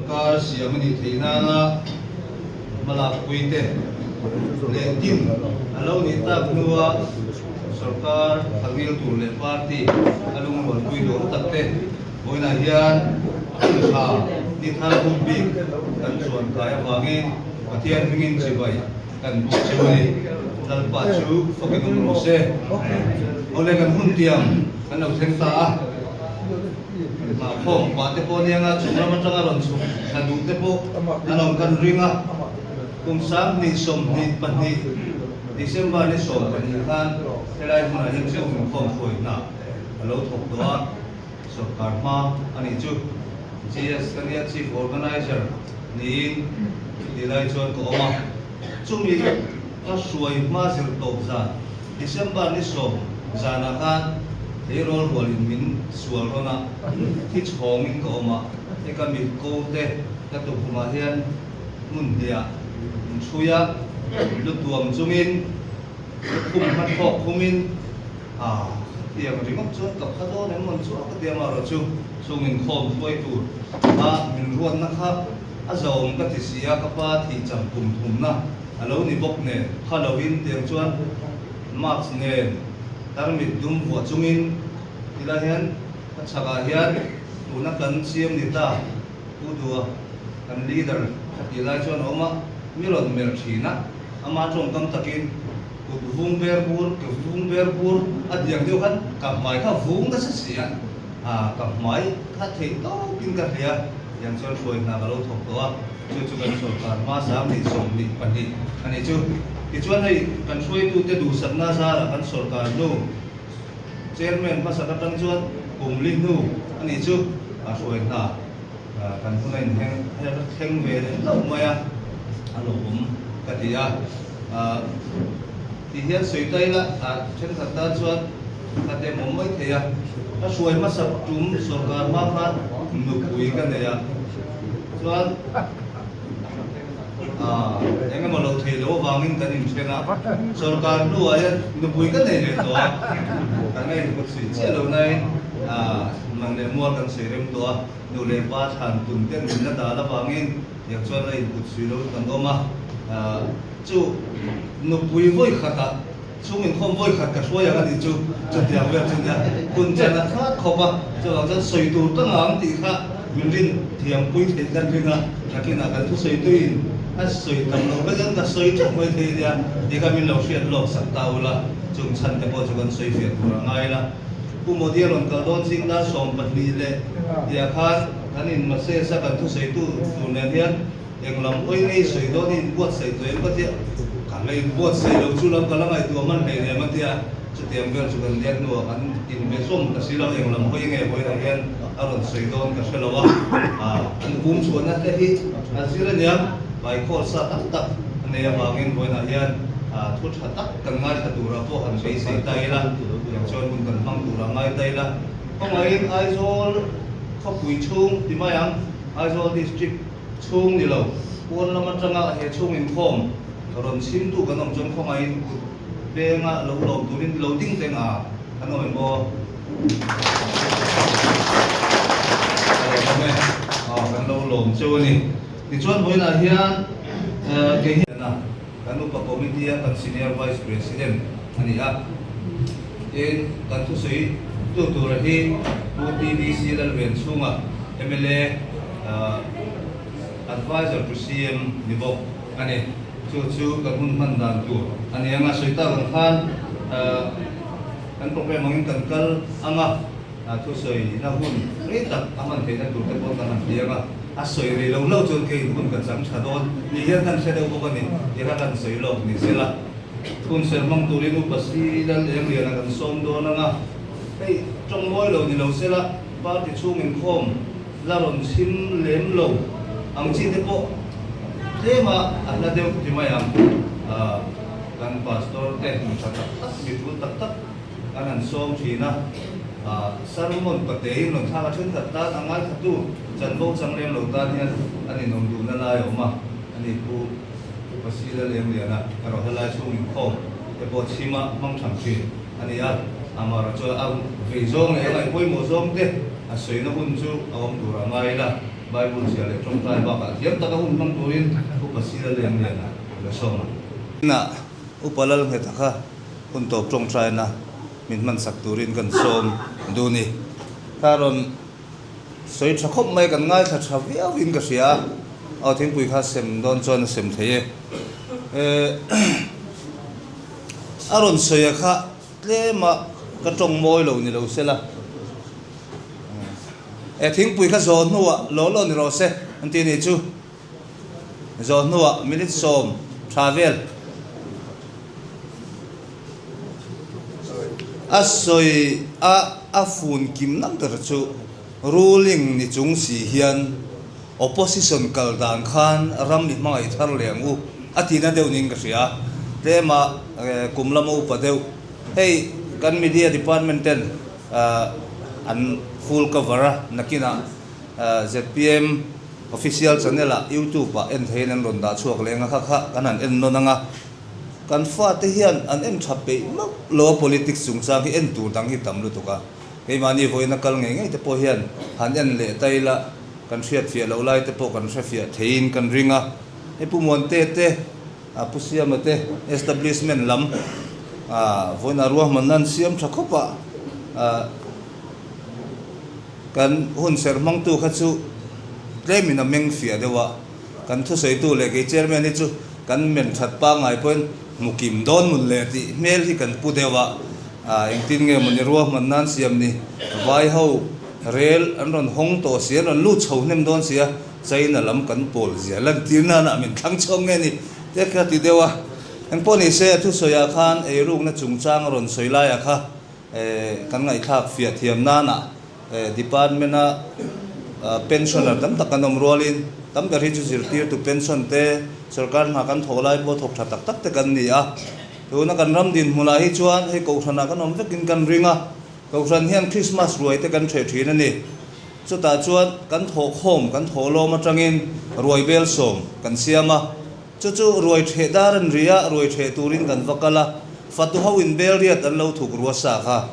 Sorkar siam a nih theih nana hmalakpuite leh din a lo nih tak hnua sorkar khalhngil tur leh party a lungrualpui duh tak te vawiinah hian hun tha ni thar hun bik kan chuan kai avangin Pathian hmingin chibai kan buk cheu a ni. Lalpa chu fakin awm rawh se. Awle kan hun tiam kan lo thleng ta a. Hnahkhawm pah te pawh aniang a, chung lam atanga rawn chhuk thla duh te pawh an awm kan ring a. Kum 2022 December ni 12 khan helai hmunah hian cheu inkhawm hruai hna a lo thawk tawh a, sawrkar hma a nih chu. GS ka nia Chief Organizer niin chutih lai chuan ka awm a. Chumi ka hruai hma zir tawp zan December ni 10 zanah khan tleirawl rualin min sual rawn a, thi chhawngin ka awm a, hei ka mit ko te ka tukhumah hian hmun hniah min chhui a, lu tuam chungin lukhum hmathawk khumin ah khatiang ringawt chuan ka pha dawn em mawn chu a ka ti amaherawh chu chung inkhawm hruai tur a min ruatna kha a zawm ka ti si a, ka pa thih cham kum thumna A lo ni bawk nen, kha loin tiang chuan mask nen tarmit dum vuah chungin tilai hian ka chhakah hian tuna kan siam ni ta Pu Dua kan leader kha tih lai chuan a awm a, mi rawn melh thin a, ama tawngkam takin kut vung ber bur, ke vung ber bur a diang deuh khan ka hmai kha vung nasa si a, ka hmai kha theih tawkin ka hria tiang chuan hruai hna ka lo thawk tawh a. Chu chu kan sawrkar hma 2022 a nih chu. Tichuan hei kan hruaitute duhsakna zarah kan sawrkar hnu Chairman hmasak atang chuan kum li hnu a nih chu a hruai hna kan hun a inheng her thleng ve leh hlauh mai a, a lawmawm ka ti a. Ti hian sawi ta ila thenkhat tan chuan ka demawm mai thei a, ka hruai hmasak tum sawrkar hma khan nupui ka nei a, chuan eng emaw lo thei lo avangin kan inthen a, sawrkar hnuah hian nupui ka nei leh tawh a, kan la inkut suih chiah lo nain man leh mual kan sawi rem tawh a, nu leh pa thlan tum ten min la dal avangin tiang chuan la inkut suih lo kan awm a. Chu nupui vawi khatah chhung inkhawm vawi khat ka hruai ang a nih chu, chutiang vel chu nia hun chan a hrat khawp a, chuvang chuan sawi tur ta ngang tih kha min rin thiampui theih kan ring a, nakinah kan thusawi tuiin a sawi tam loh vek ang ka sawi teuh mai thei nia tih kha min lo hriat lawk sak ta ula, chung chhan te pawh chu kan sawi fiah tur a ngai la. Pu Modi a rawn kal dawn zing dar 12 leh tihah khan kan in massage a kan thusawi tu tur nen hian, Eng lam hawi ngei sawi dawn i inbuatsaih tawh em ka tia, ka la inbuatsaih lo chu lam ka la ngaihtuah hman hlei nem a tia, chutiang vel chu kan lian hnuah kan inbe hlawm ta si lo, eng lam hawi nge hawiah hian a rawn sawi dawn ka hre lo a, an kum chhuahna te hi a zir a nia, vaikhawl sa tak tak a nei avangin vawiinah hian thu tha tak kan ngaithla turah pawh han beisei ta ila, tiang chuan hun kan hmang turah ngai ta ila, khawngaihin Aizawl khawpui chhung ti mai ang, Aizawl District. Chhung ni lo, pawn lam atanga he chhung inkhawm rawn chhimtu kan awm chuan khawngaihin kut penga lo lawm turin lo ding teng a kan awm em aw? Ka lo awm e, aw kan lo lawm cheu a ni. Tichuan vawiinah hian kei hi kan upa committee a kan senior vice president a ni a, tin kan thusawi tu tura hi Pu TBC Lalven chhunga mla Advisor to CM ni bawk a ni. Chu chu kan hun hman dan tur a ni ang a, sawi tak ang khan kan program angin kan kal ang a, thusawi na hun rei tak a hman theihna tur te pawh kan han ti ang a, a sawi rei lo lo chuan kei hun ka chang tha dawn ni hian kan hre deuh bawk a ni tih kha kan sawi lawk ni sela. Hun ser hmang turin Upa Si Lal Engliana kan sawm dawn ang a, hei tawng mawi lo ni lo sela party chhung inkhawm La rawn chhim lem lo ang chi te pawh tlem a a hla deuh ti mai ang. Kan pastor te mi tha tak tak, mi tul tak tak an han sawm thin a. Sermon patein rawn thlak a thenkhat tan a ngaithatu chanvo chang lem lo tan hian an inawm duhna lai a awm a. Ani Pu Pasila Lengliana erawh helai chhung inkhawm te pawh chhima hmang tham thin a ni a. Amaherawhchu a vei zawng leh a ngaih pawimawh zawng te a sawina hun chu a awm tur a ngai la. Bible chhiar leh tawngtai bakah thiam taka hun hmang turin Upa Sira Leng Liana la sawm a. Inah Upa Lalngheta kha hun tawp tawngtaina min hmansak turin kan sawm duh ni. Kha rawn sawi tha khawp mai, kan ngaithla tha viauin ka hria a, aw thingpui kha sem dawn chuan a sem thei e. A rawn sawi a kha tlema ka tawng mawi lo ni lo sela. E thingpui kha zawh hnuah law law ni rawh se an ti anih chu. Zawh hnuah minute sawm tha vel a sawi a a fun kim na ber chu ruling ni chung si hian opposition kal dan khan ram i hmangaih thar leh ang u a tihna deuh niin ka hria. Tlema kum lama upa deuh hei kan media department ten an full cover a nakinah zpm Official channel ah YouTube ah en theiin an rawn dah chhuak leng a kha kha kan han en nawn ang a, kan fate hian an en tha peih mauh lo a politics chungchang hi en tur dang hi tam lutuk a, keimahni vawiin a kal ngei ngei te pawh hian han en leh ta ila kan hriat fiah loh lai te pawh kan hre fiah theiin kan ring a, hei Pu Muante te Pu Siama te establishment lam vawiin a ruahmanna an siam tha khawp a. Kan hun serh hmangtu kha chu tlemin a meng fiah deuh a, kan thusawitu leh kei chairman hi chu kan men that pangngai pawhin hmu kim dawn mun leh tih hmel hi kan pu deuh a, engtin nge mawni ruahman nan siam ni, vai ho rel an rawn hawng tawh si, an rawn lut chho hnem dawn si a, China lam kan pawl zia lantir nana min thlang chhuak nge ni te kha ti deuh a, engpawh ni se a thusawiah khan eirukna chungchang a rawn sawi laiah kha Kan ngaihthlak fiah thiam nana department-a pensioner tam tak kan awm rualin tam ber hi chu zirtirtu pension te, sorkar hna kan thawh lai pawh thawk tha tak tak te kan ni a. Tuna kan ram dinhmunah hi chuan hei kohhranah kan awm vekin kan ring a, kohhran hian Christmas ruai te kan hreh thin a ni. Chutah chuan kan thawhkhawm, kan thawhlawm atangin ruai bel sawm kan siam a. Chu chu ruai ṭheh dar an ri a, ruai ṭheh turin kan va kal a, fatu ho in bel riat an lo thuk rua sa kha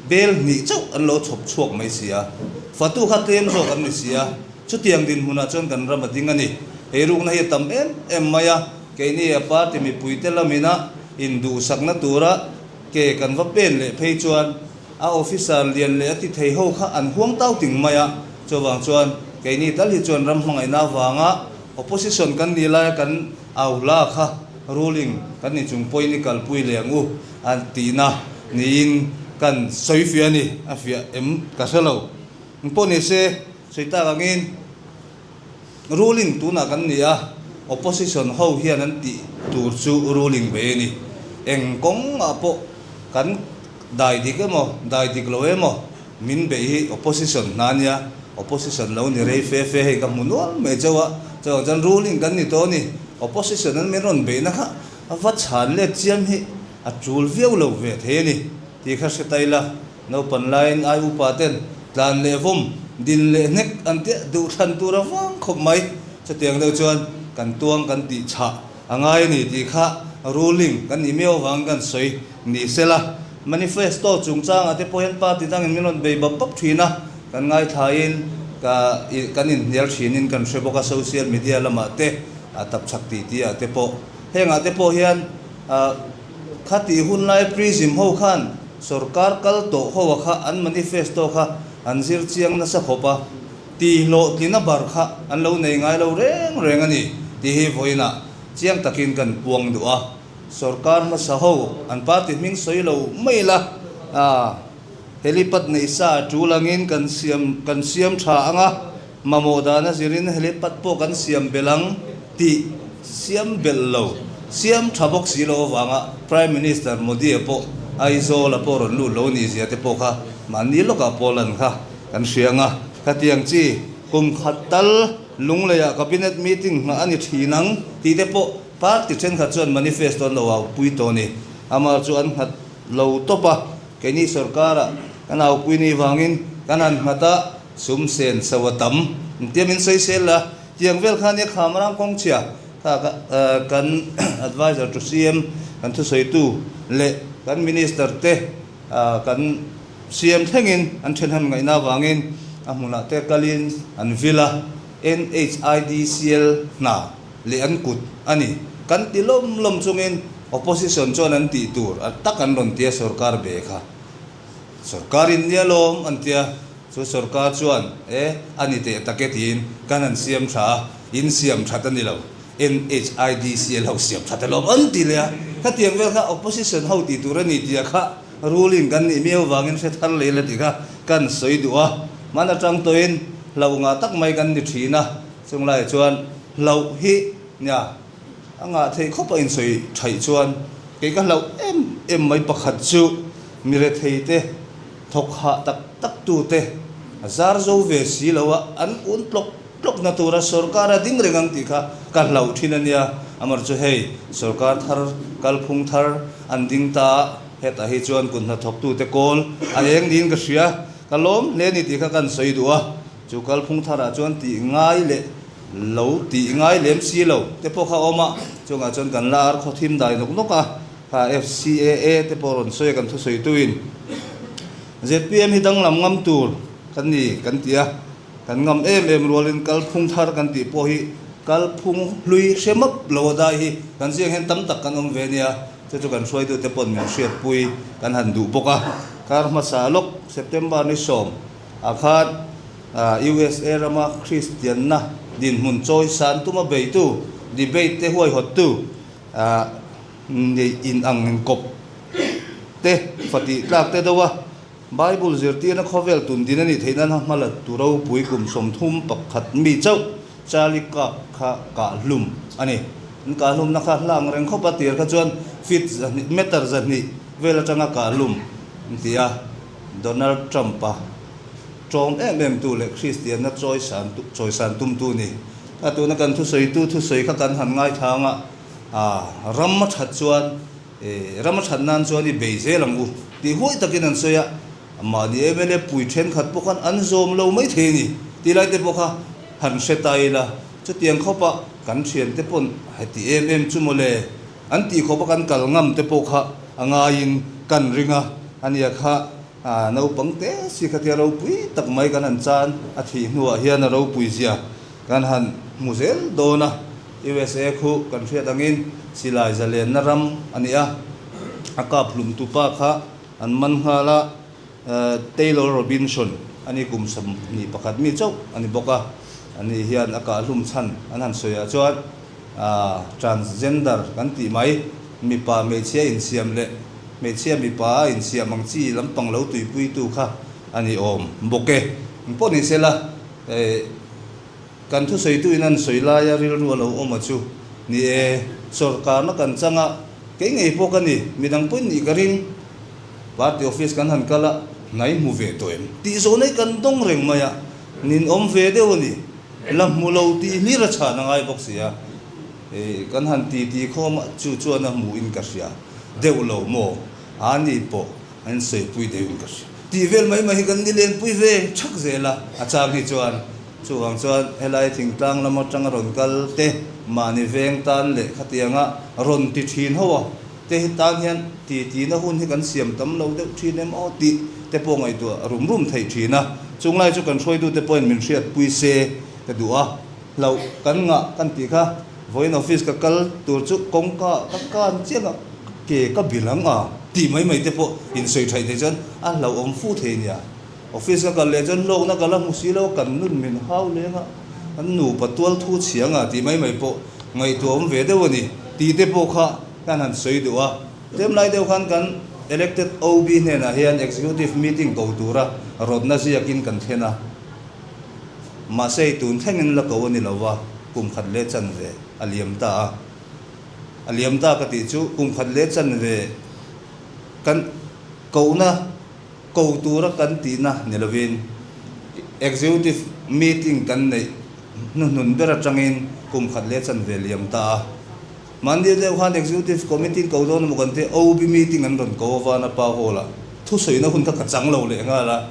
bel hnih chauh an lo chhawp chhuak mai si a, fatu kha tlem zawk an ni si a, chutiang dinhmunah chuan kan ram a ding a ni. Hei rukna hi a tam em em mai a, keini a party mipuite lamina induhsakna tura ke kan va pen leh phei chuan a officer lian leh a ti thei ho kha an huang tau ting mai a, chuvang chuan keini tal hi chuan ram hmangaihna avanga Opposition kan nih laia kan au hla kha ruling kan ni chung pawhin i kalpui leh ang u a tihna niin kan sawi fiah a ni, a fiah em ka hre lo. Engpawh ni se, sawi tak angin ruling tunah kan ni a, opposition ho hian an tih tur chu ruling ve a ni. Eng kawngah pawh kan dai dik emaw, dai dik lo emaw, Min beih hi opposition hna nia, opposition lo ni rei fe fe hei ka hmu nual mai chauh a, chuvang chuan ruling kan ni tawh a ni, opposition an min rawn beihna kha a va chhan let chiam hi a tul viau lo ve thei a ni tih kha hre ta ila, naupan laiin ai upa ten tlan leh vawm, din leh hnek an tia duh thlan tur a vang khawp mai, chutiang deuh chuan kan tuang kan tih chhah a ngai a ni tih kha ruling kan nih miau avangin kan sawi ni sela. Manifesto chungchangah te pawh hian party dangin min rawn bei bap bap thin a, kan ngaithlain ka kan inhnial thinin kan hre bawk a, social media lamah te a tapchhak tih tih ah te pawh. Hengah te pawh hian khatih hun lai prism ho khan sorkar kal tawh ho a kha an manifesto kha an zir chiang nasa khawp a, tihhlawhtlina bar kha an lo nei ngai lo reng reng a ni tih hi vawiinah chiang takin kan puang duh a. Sorkar hmasa ho an party hming sawi lo mai la, helipad neih sa a tul angin kan siam kan siam tha ang a, mamawh dana zirin helipad pawh kan siam belh ang tih siam belh lo, siam tha bawk si lo avanga Prime Minister Modi-a pawh Aizawl-a pawh rawn lut lo nih zia te pawh kha mahni lawkah pawl an kha kan hria ang a, khatiang chi kum khat tal Lungleiah Cabinet meeting nghah a ni thin ang tih te pawh Party thenkhat chuan manifesto an lo aupui tawh a ni. Amah chu an nghat lo tawp a, keini sorkara kan aupui ni vangin kan han nghat a, sum sen so a tam. Engtia min sawi sel la, tiang vel kha nia kham rang kawng chhia kha kan advisor to CM kan thusawitu leh kan minister te kan CM thlengin an thenham ngaihna avangin a hmunah te kalin an vil a. NHIDCL hna leh an kut a ni. Kan ti lawm lawm chungin opposition chuan an tih tur a tak an rawn tia sorkar be kha. Sorkar in nia lawm an tia, chu sorkar chuan e a ni teh tak e tiin kan han siam tha a, in siam that a ni lo. NHIDCL ho siam that alawm an ti leh a, khatiang vel kha opposition ho tih tur a ni tia kha ruling kan nih miau vangin hre thar leh ila tih kha kan sawi duh a, hman atang tawhin hlauh ngah tak mai kan ni thin a, chung laiah chuan hlauh hi nia a ngah theih khawp a insawi thaih chuan kei ka hlauh em em mai pakhat chu mi rethei te thawk hah tak tak tu te a zar zo ve si lo a, an un tlawk Tlawkna tura sorkar a ding reng ang tih kha ka hlauh thin a nia. Amar chu hei, sorkar thar, kalphung thar an ding ta a, hetah hi chuan kut hnathawktute kawl a eng niin ka hria. Ka lawm hle ni tih kha kan sawi duh a, chu kalphung tharah chuan tih ngai leh lo tih ngai lem si lo te pawh kha a awm a, chungah chuan kan la ar khaw thim dai nawk nawk a, kha FCAA te pawh rawn sawi a kan thusawi-tuin zpm hi danglam ngam tur kan ni kan ti a. Kan ngam em em rualin kalphung thar kan tih pawh hi kalphung hlui hre map lo a dai hi kan ziang hian tam tak kan awm ve nia, chu chu kan hruaitute pawn min hriatpui kan han duh bawk a. Kar hmasa lawk September ni 10 ah khan USA rama Kristianna dinhmun chawi san tuma beitu debate te huaihawttu neih inang inkawp te fatih tlak te deuh a. Bible zirtirna khawvel tun din a nih theih nana hma la tu ropui kum 31 mi chauh Charlie Kirk kha kah hlum a ni. An kah hlumna kha hlang reng khawp a tir kha chuan feet 200, meter 200 vel atanga kah hlum an ti a. Donald Trump-a tawng em em tu leh Kristianna chawisan chawisan tumtu ni. A tuna kan thusawitu thusawi kha kan han ngaithlang a, ram a that chuan E, ram a that nan chuan i bei zel ang u tih huai takin an sawi a, mahni mla pui thenkhat pawh khan an zawm lo mai thei a ni tih lai te pawh kha han hre ta ila, chutiang khawpa kan thiante pawn heti em em chu mawle an tih khawpa kan kal ngam te pawh kha a ngaiin kan ring a, ania kha naupang te si khatia ropui tak mai kan han chan a thih hnuah hian a ropui zia kan han hmu zel dawn a. USA khu kan hriat angin silai zalenna ram a ni a, a kap hlumtu pa kha an man nghal a, Taylor Robinson a ni kum 21 mi chauh a ni bawk a, ani hian a kah hlum chhan an han sawi ah chuan transgender kan tih mai, mipa hmeichhia insiam leh hmeichhia mipa a insiam ang chi lampang lo tuipuitu kha a ni awm bawk e. Engpawh ni sela. Kan thusawitu in an sawi laia rilru a lo awm a chu ni e, sorkarna kan chang a, kei ngei pawh ka ni, midang pawhin nih ka ring. Party office kan han kal a, hnai hmu ve tawh em? Tih zawh nei kan dawng reng mai a, nin awm ve deuh a ni. La hmu lo tih hlir a chhan a ngai bawk si a, kan han ti ti khawm a, chu chuan a hmuh in ka hria deuh lo maw? A ni pawh an sawipui deuh in ka hria. Tih vel mai mai hi kan ni lenpui ve thak zel a, a chang hi chuan. Chuvang chuan helai thingtlang lam atanga rawn kal te, mahni veng tan leh khatianga rawn ti thin ho a, te hi tan hian ti tina hun hi kan siam tam lo deuh thin em aw tih te pawh ngaihtuah rum rum theih thin a. Chunglai chu kan hruaitute pawhin min hriatpui se ka duh a, hlauh kan ngah kan tih kha vawiin office ka kal tur chu kawngka ka kan chiang a, ke ka bil ang a tih mai mai te pawh insawi thaih theih chuan a hlauhawm fu thei nia. Office ka kal leh chuan hlawkna ka la hmu si lo, kan nun min hau leng a, kan nupa tual thu chhia nga tih mai mai pawh ngaihtuah awm ve deuh a ni tih te pawh kha kan han sawi duh a. Tlem lai deuh khan kan elected OB hnenah hian executive meeting ko tura rawtna ziakin kan thlen a, mahse i tun thlengin la ko a ni lo va, kum khat leh chanve a liam ta a. A liam ta ka tih chu kum khat leh chanve kan kohna Ko tura kan tihna ni lovin Executive meeting kan neih hnuhnun ber atangin kum khat leh chanve liam ta a. Mahni deuh khan Executive Committee ko dawn emaw kan tia OB meeting an rawn ko avana pa hall ah thusawiina hun kha ka chang lo leh nghal a.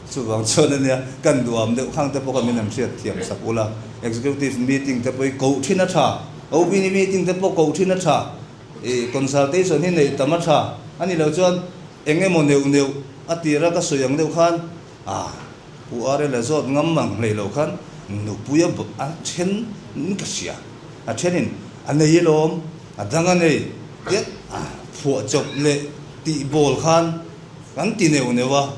Chuvang chuan ania kan duam deuh khang te pawh kha min han hriat thiam sak ula. Executive meeting te pawh hi koh thin a tha, OB ni meeting te pawh koh thin a tha. I consultation hi neih tam a tha a ni loh chuan eng emaw neuh neuh a tira ka sawi ang deuh khan ah Pu Arel a zawt ngam ang hlei loh khan Nupui a a then in ka hria, a thenin a nei alawm, a dang a nei tiat a phuah chawp leh tih bawl khan kan ti neuh neuh a,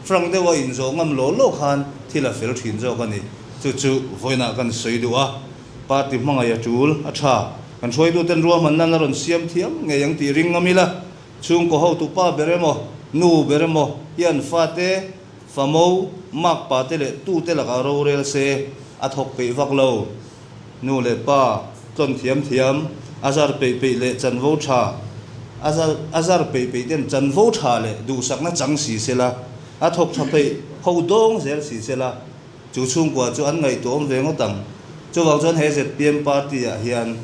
frank deuha inzawh ngam law law khan thil a fel thin zawk a ni. Chu chu vawiinah kan sawi duh a, party hmangaih a tul a tha, kan hruaituten ruahmanna an la rawn siam thiam ngei ang tih ring ngam ila, chhungkaw hotupa ber emaw, nu ber emaw hian fate, Famo, makpa te leh tute lakah rorel se a thawk peih vak lo. Nu leh pa tlawn thiam thiam, a zar peih peih leh chanvo tha, a zar a zar peih peih ten chanvo tha leh duhsakna chang si se la, a thawk tha peih ho dawng zel si se la, chu chhungkua chu an ngaihtuahawm ve ngawt ang. Chuvang chuan he zpm party ah hian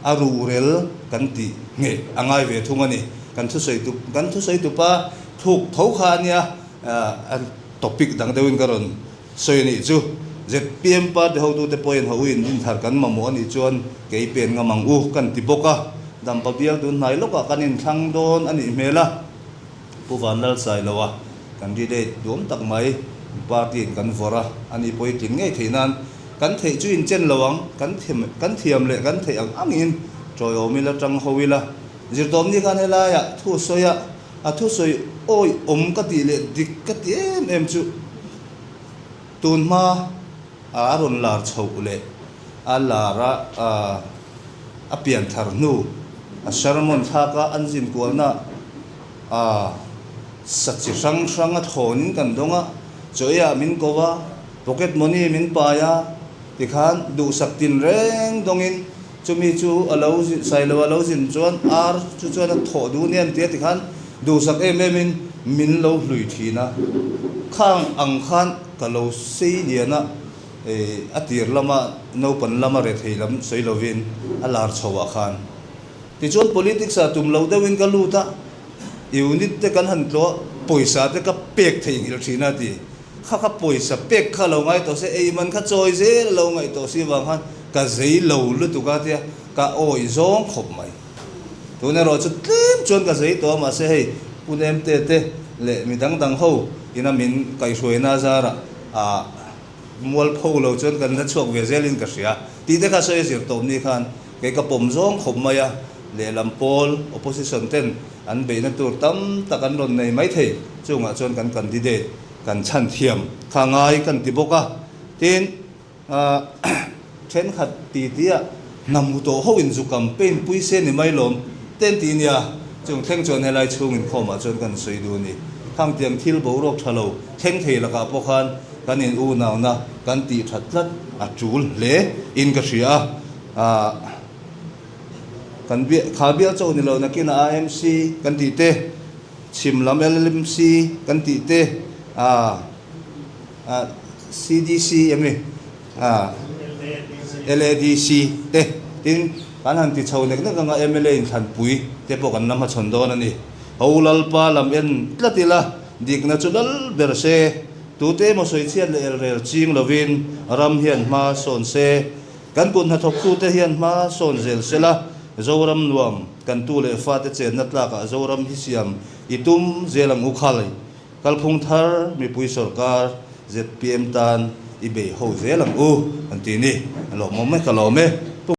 a ruhrel kan tih ngheh a ngai ve thung a ni. Kan thusawi tu kan thusawi tupa thluk tho kha a nia. A topic dang deuhin ka rawn sawi a nih chu. Zpm party hotute pawhin ho in inthar kan mamawh a nih chuan kei pen ngam ang u kan ti bawk a. Dampa bial tun hnai lawkah kan inthlang dawn a nih hmel a. Pu Vanlalsailoa candidate duam tak mai party in kan vawrh a, ani pawh i tlin ngei theih nan kan theih chu inchen lo ang, kan kan thiam leh kan theih ang angin tawiawm ila tang ho ila. Zirtawmni khan helaiah thu sawi a. A thusawi awi awm ka tih leh dik ka ti em em chu tun hma a rawn lar chhoh leh a lar a a pian thar hnu a sermon thlak a an zin kualna a sa chi hrang hrang a thawn in kan dawng a, chaw ei ah min ko a, pocket money min pai a tikhan duhsak tin reng dawng in Chumi chu a lo zin, Sailo a lo zin chuan ar chu chuan a thawh duh nia an ti a tikhan duhsak em em in min lo hlui thin a. Khang ang khan ka lo sei lian a, a tir lama naupan lama rethei lam sawi lovin a lar chho ah khan. Tichuan politics ah tum lo deuhin ka lut a, unit te kan han tlawh a, pawisa te ka pek theihnghilh thin a ti. Kha kha pawisa pek kha lo ngai tawh se, ei man kha chawi zel a lo ngaih tawh si vang khan ka zei lo lutuk a tia ka awih zawng khawp mai. Tun erawh chu tlem chuan ka zei tawh a mahse hei Pu Nemte te leh mi dang dang ho ina min kaihhruaina zarah ah mualpho lo chuan kan la chhuak ve zelin ka hria tih te kha sawi a zir tawp ni khan kei ka pawm zawng khawp mai a, lehlam pawl opposition ten an beihna tur tam tak an rawn nei maithei chungah chuan kan candidate Kan chhan thiam kha ngai kan ti bawk a, tin thenkhat ti tia hnam hu tawh ho in zu campaign pui se ni mai lawm ten ti nia, chung thleng chuan helai chhung inkhawmah chuan kan sawi duh a ni. Khang tiang thil boruak tha lo thleng thei lakah pawh khan kan in unauna kan tih that tlat a tul hle in ka hria a, kan kha bial chauh ni lo nakinah IMC kan tih te, Chhim lam LLMC kan tih te ah CDC em ni ah LADC te tin kan han ti chho nek nek anga mla inthlanpui te pawh kan la hmachhawn dawn a ni. Ho Lalpa lam en tlat ila dikna chu lal ber se, tute emaw sawichhiat leh elrel ching lovin ram hian hma sawn se. Kan kut hnathawktute hian hma sawn zel sela, Zoram nuam kan tu leh fate chenna tlakah Zoram hi siam i tum zel ang u khalai. Kalphung thar mipui sawrkar zpm tan i bei ho zel ang u an ti ni. A lawmawm e, ka lawm e.